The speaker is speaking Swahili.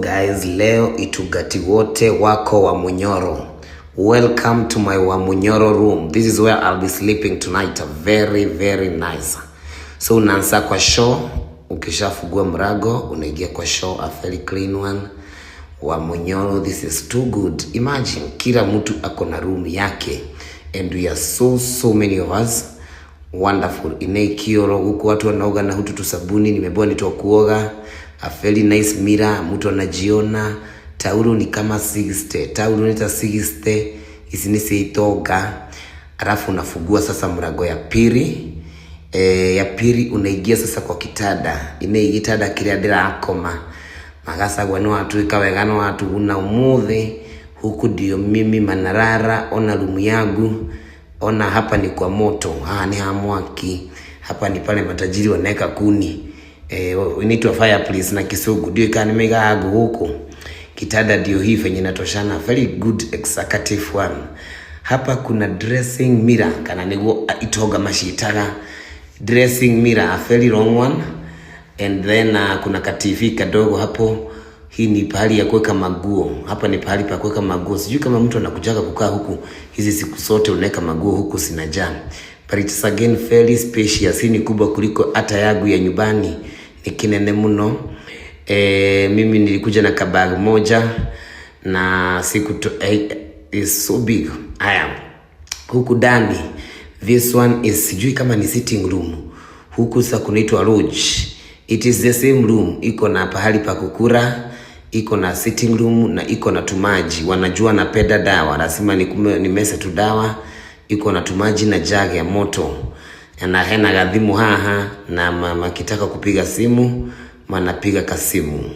Guys, leo itugati wote wako wa Munyoro. Welcome to my Wamunyoro room. This is where I'll be sleeping tonight. Very very nice. So unaanza kwa show, ukishafungua mrago unaingia kwa show, a very clean one. Wamunyoro, this is too good. Imagine kila mtu ako na room yake and we are so so many of us. Wonderful. Inekioro huku watu wanaoga na hutu tusabuni nimeboa nitoa kuoga. A very nice mirror, mtu anajiona. Tauro ni kama 60, tauro ni ta 60, ici ni cia itonga. Alafu unafungua sasa mlango ya pili. Ya pili unaingia sasa kwa kitanda. Ine gitanda kiria ndirakoma. Magacagua ni watuika wega ni watuguna umuthi. Huku ndio mimi manarara, ona rumu yangu. Ona hapa ni kwa moto, haha ni ha mwaki. Hapa ni pale matajiri wanaweka kuni. Inaitwa fireplace na Kisugu. Ndio kana nimeiga huku. Kitanda ndio hii venye inatoshana, very good executive one. Hapa kuna dressing mirror kana niguo itonga maciĩtaga dressing mirror, a very long one. And then kuna ka TV kadogo hapo. Hii ni pahali ya kuweka maguo. Hapa ni pahali pa kuweka maguo. Sijui kama mtu anakujaga kukaa huku hizi siku zote, unaweka maguo huku sinajaa. But it's again very spacious. Hii ni kubwa kuliko hata yangu ya nyumbani. Ni kinene muno. Mimi nilikuja na kabag moja na siku is so big. Haya, huku ndani this one is sijui kama ni sitting room. Huku sasa kunaitwa lodge. It is the same room, iko na pahali pa kukura, iko na sitting room na iko na tumaji. Wanajua napenda dawa, lazima nimese tu dawa. Iko na tumaji na jug ya moto na hena gathimu haha, na mama akitaka kupiga simu manapiga kasimu.